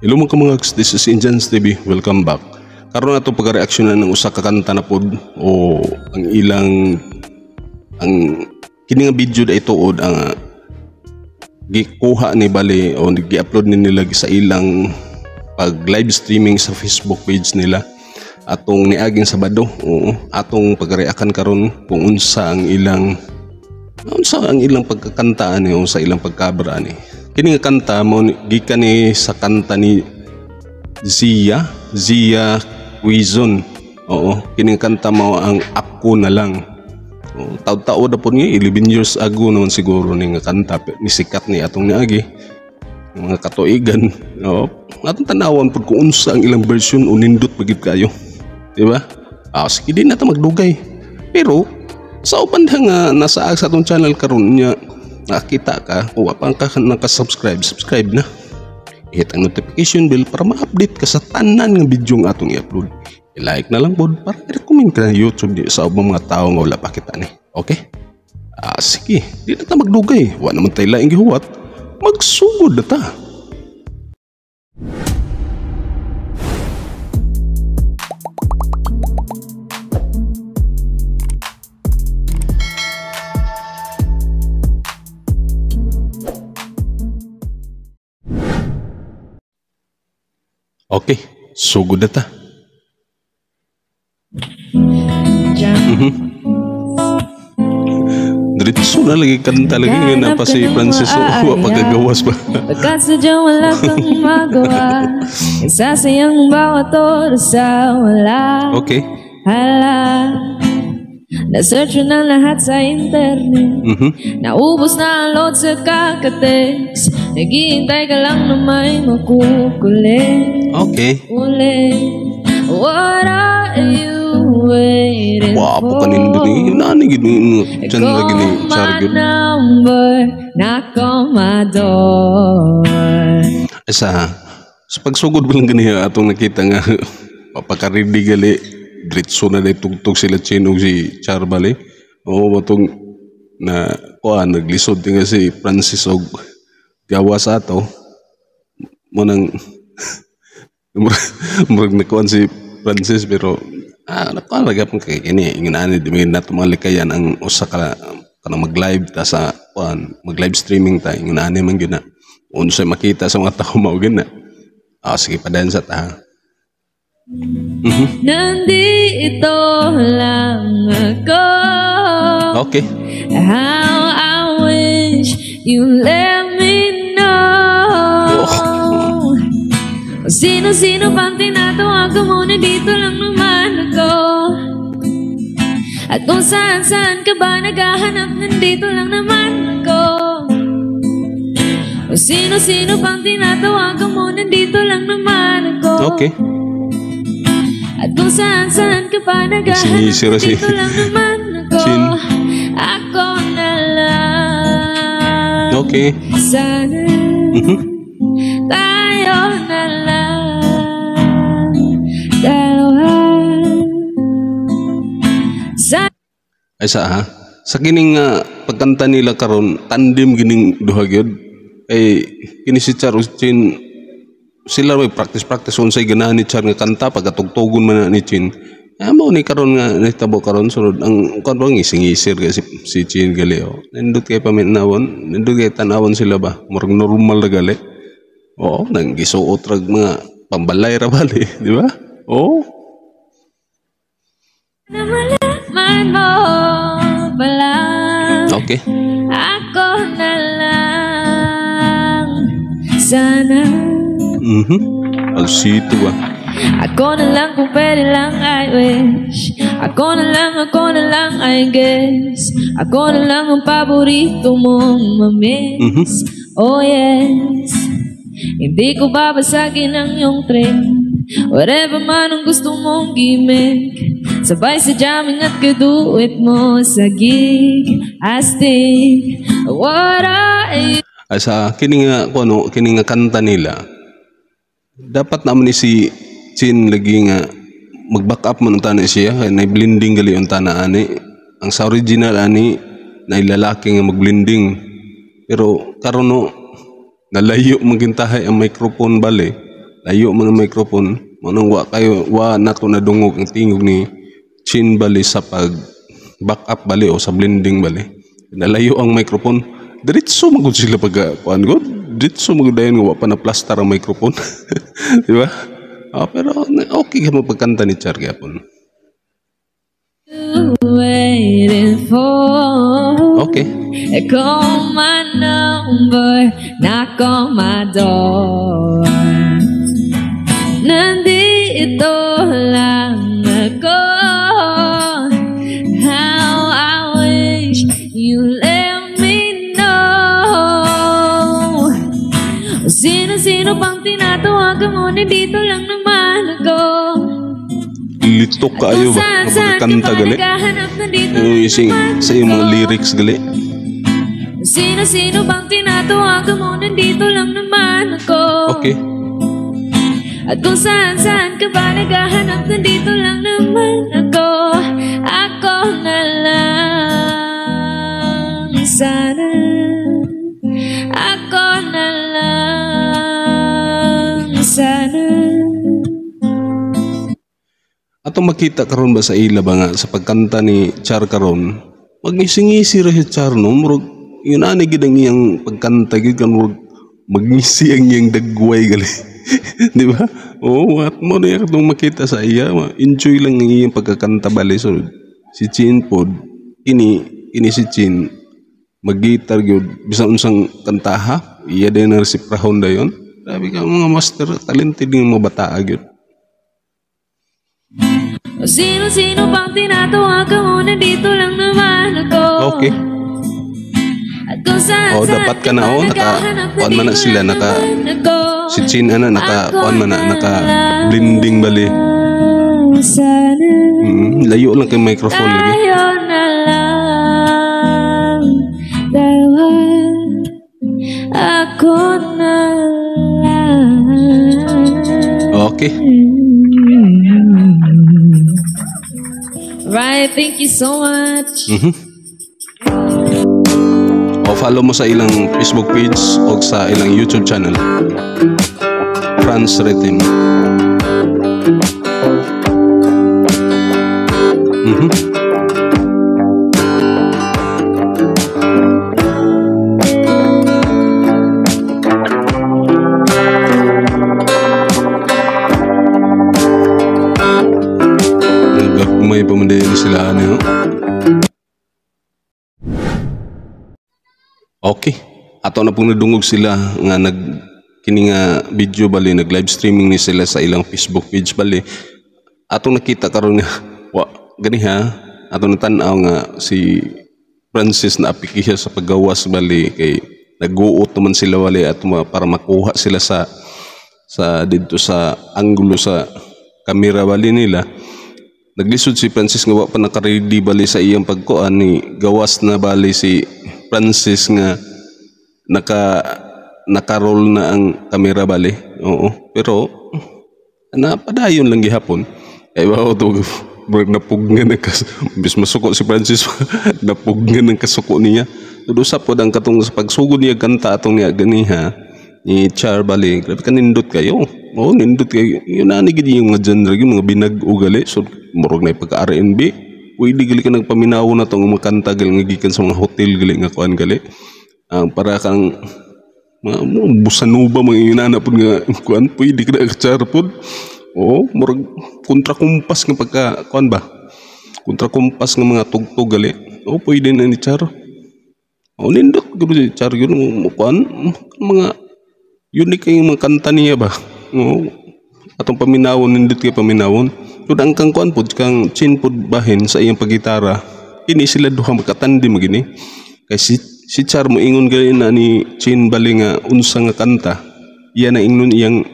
Hello mga kamangags, this is Indians TV. Welcome back. Karon ato pagreaksyonan ng usa ka kanta na pod o ang ilang ang kini nga video da ituod ang gikuha ni bali o gi-upload ni nila sa ilang pag live streaming sa Facebook page nila atong niaging Sabado. Oo, atong pagreakan karon kung unsa ang ilang pagkakanta ani o sa ilang pagkabra ani. Kini nga kanta mo gikan ni sa kanta ni Zia, Zia Quizon. Oo, kini nga kanta mo ang Ako Na Lang. Oo, taud-taod na po niya, 11 years ago naman siguro ni nga kanta ni sikat ni atong niagi mga katuigan. Oo, atong tanawan pud kung unsa ang ilang version o nindot pa gyud kayo. Di ba? Ah, sige, di na ta magdugay. Pero sa uban nga nasa sa atong channel karon niya nakita ka, kung wa pa ka naka-subscribe, subscribe na. I-hit ang notification bell para ma-update ka sa tanan nga video nga atong i-upload. I-like na lang pod para i-recommend ka ng YouTube di sa ubang mga tao nga wala pa kita ni. Okay? Ah, sige, di na ta magdugay. Wa naman tayo laing gihuwat. Magsugod na ta. Okay, sugod na ta. Diretso na lagi kanta lagi nga na pa si Francis wa pagkagawas pa. Pagkat sadyang wala kang magawa, nagsasayang bawat oras sa wala. Okay. Hala, na-search na lahat sa internet. Naubos na ang load sa kakatext. Naghihintay ka lang na may makukulit. Okay. Ulit. What are you waiting Wapo for? ka nindot ni. Nani gid ni chan lagi ni Call my Chargod. number, knock on my door. Sa pagsugod pa lang ganiha atong nakita nga papakaridi gali diretso na day tugtog sila Chin ug si Char bali. Oo, matong na kuan naglisod nga si Francis og gawas ato. Mo nang murag nakuan si Francis pero nakuan ra gyapon kay kini ingon ani di man nato malikayan ang usa ka kanang mag-live ta sa kuan, mag-live streaming ta ingon ani man gyud na unsay makita sa mga tao mao gyud na. Ah, sige padayon sa ta. Nandito lang ako. Okay. How I wish you let me know. Oh. Sino-sino pang tinatawag mo, nandito lang naman ako. At kung saan-saan ka ba naghahanap, nandito lang naman ako. Kung sino-sino pang tinatawag mo, nandito lang naman ako. Okay. At kung saan-saan ka pa naghahanap, Sinisira si nandito lang naman ako. Chin. Ako na lang. Okay. Sana tayo na lang. Dalawa. Ay sa ha? Sa kining pagkanta nila karon tandem gining duha gyud. Kay kini si Char ug Chin sila may practice-practice unsay ganahan ni Char nga kanta pagkatugtugon man na ni Chin. Mao ni karon nga nahitabo karon sunod ang kuan ba ngising-ngisir kay si Chin gali oh. Nindot kay paminawon, nindot kay tanawon sila ba. Murag normal ra gali. Oo, nang gisuot rag mga pambalay ra bali, di ba? Oo. Na malaman mo pala. Okay. Ako na lang. Sana. Alsito ba? Ako na lang kung pwede lang, I wish. Ako na lang, I guess. Ako na lang ang paborito mong mamiss. Oh yes. Hindi ko babasagin ang iyong trip. Whatever man ang gusto mong gimmick. Sabay sa jamming at kaduet mo sa gig. Astig. What are you? Ay, sa kini nga kuno, kini nga kanta nila. Dapat naman ni si Chin lagi nga mag-back up man unta na siya kay na blending gali unta na ani. Ang sa original ani na lalaki nga mag-blending. Pero karon no nalayo magintahay ang microphone bali. Layo man ang microphone. Mao nang wa kayo wa nato nadungog ang tingog ni Chin bali sa pag back up bali o sa blending bali. Nalayo ang microphone. Diretso man gud sila pag kuan gud. Diretso man gud dayon nga wa pa na plaster ang microphone. Di ba? Ah, pero okay ka mo pagkanta ni Char gyapon. Waiting for. Okay. Call my number, knock on my door. Nandito lang ako. How I wish you let me know. Sino-sino pang tinatawagan mo, nandito lang naman ako. Litok kaayo ba? Kung saan saan ka Pagkanta pa gali. Naghahanap, nandito Yung lang ising, naman sa iyong mga ako. Lyrics gali. Sino-sino bang tinatawagan mo, nandito lang naman ako. Okay. At kung saan saan ka ba naghahanap, nandito lang naman ako. Ako na lang sana. Ako na lang sana. Atong makita karon ba sa ila ba nga sa pagkanta ni Char karon, magngisi-ngisi ra si Char, no, murag yun ani gid ang iyang pagkanta gid kan murag magngisi ang iyang dagway gali. Di ba? Oo, at mo na atong makita sa iya, enjoy lang ang iyang pagkakanta bali. So si Chin pod ini ini si Chin mag-guitar gyud bisan unsang kantaha, iya din ang resiprahon dayon. Grabe ka mga master, talented ng mga bataa gyud. Sino-sino bang tinatawagan mo, nandito lang naman ako. Okay. At kung saan Oh, saan dapat ka na, pa oh, naka- naghahanap, kuan man na nandito sila, lang naman ako. Si Chin ana naka Ako kuan man na na naka lang blending bali. sana. Layo lang kay microphone lagi. Tayo na lang dalawa. Ako na lang. Okay. Right, thank you so much. O follow mo sa ilang Facebook page o sa ilang YouTube channel. Franz Rhythm. Nagagmay pa man din sila ano. Okay. Ato na pong nadungog sila nga nag kini nga video bali nag live streaming ni sila sa ilang Facebook page bali. Atong nakita karon nga wa gani ha, ato natan-aw nga si Francis na apiki siya sa paggawas bali kay naguot naman sila bali at para makuha sila sa didto sa anggulo sa kamera bali nila. Naglisod si Francis nga wa pa naka-ready bali sa iyang pagkuan ni gawas na bali si Francis nga naka-roll na ang kamera bali. Oo, pero napadayon lang gihapon. Kay ba to murag napugnan ang bis masuko si Francis napugnan ang kasuko niya. Tudo sa pod ang katong sa pagsugod niya kanta atong niya ganiha ni Char bali. Grabe ka nindot kayo. Oo, nindot kayo. Yun na ni gid yung mga genre yung mga binag-o gali. So murag na pagka R&B. Pwede gali ka nagpaminaw na tong makanta gali nga gikan sa mga hotel gali nga kuan gali. Para kang mga busanuba mga inana pud nga kuan pwede ka na Char pud. Oo, murag kontrakumpas nga pagka kuan ba? Kontrakumpas nga mga tugtog gali. Oo, pwede na ni Char. Oo, nindot gud si Char yun mo kuan mga unique kay mga kanta niya ba. Oo. Atong paminawon nindot kay paminawon. Tud ang kang kuan pud kang Chin pud bahin sa iyang pagitara. Kini sila duha magkatandi magini. Kay si Char mo ingon gali na ni Chin bali nga unsa nga kanta. Iya na ingnon iyang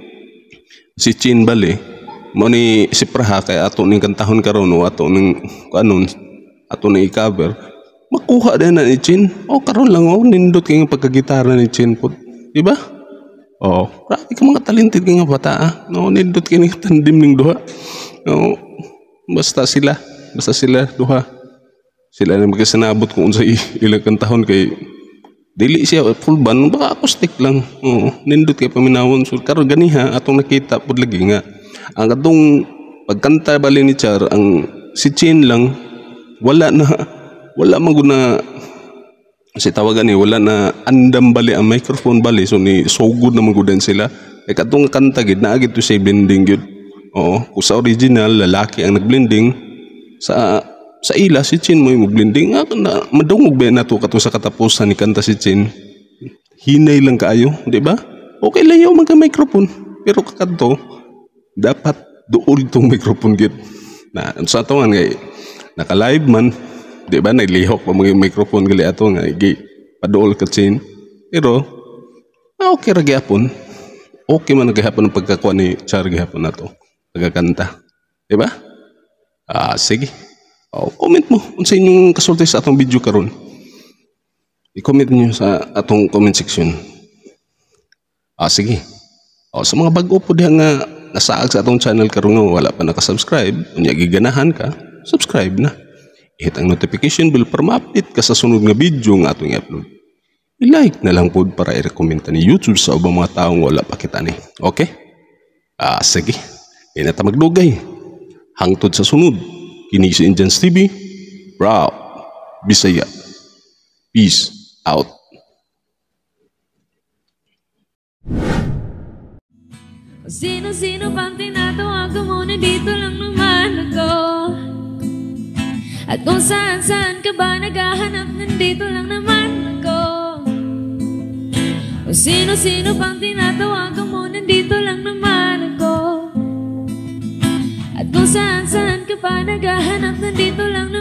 si Chin bali. Mao ni si Praha kay ato ning kantahon karon o ato ning kuanon ato ning i-cover. Makuha din na ni Chin. O karon lang o nindot kay nga pagkagitara ni Chin pud. Di ba? Oo, grabe ka mga talented nga bata ah. No, nindot kay ning tandim ning duha. No, basta sila duha. Sila na magkasinabot kung unsay ilang kantahon kay Dili siya full band, baka acoustic lang. Oo, nindot kay paminawon. So karon ganiha atong nakita pud lagi nga ang katong pagkanta bali ni Char, ang si Chin lang wala na, wala man gud na si tawagan ni, wala na andam bali ang microphone bali, so ni sugod na man gud din sila. Kay katong kanta gid naa gid to say blending gyud. Oo, kung sa original lalaki ang nagblending, sa ila si Chin mo yung blending nga na, madungog ba nato katong sa katapusan ni kanta si Chin, hinay lang kaayo, di ba? Okay lang yung mga microphone, pero kakadto dapat duol tong microphone gid na sa ato nga kay naka-live man, di ba? Naglihok pa mga microphone gali ato nga gi paduol ka Chin, pero okay ra gyapon, okay man gihapon ang pagkakuha ni Char gihapon nato pagkakanta, di ba? Sige. Oh, comment mo unsa inyong kasulti sa atong video karon. I-comment niyo sa atong comment section. Sige. Oh, sa mga bag-o po diha nga nasaag sa atong channel karon nga wala pa naka-subscribe, unya giganahan ka, subscribe na. I-hit ang notification bell para ma-update ka sa sunod nga video nga atong i-upload. I-like na lang pod para i-recommend ni YouTube sa ubang mga taong wala pa kita ni. Okay? Sige. Di na ta magdugay. Hangtod sa sunod. Kini si Indians TV. Proud. Bisaya. Peace out. Sino-sino pang tinatawagan mo, nandito lang naman ako. At kung saan-saan ka ba naghahanap, nandito lang naman ako. O sino-sino pang tinatawagan mo, nandito lang naman ako. At kung saan-saan ka pa naghahanap, nandito lang naman.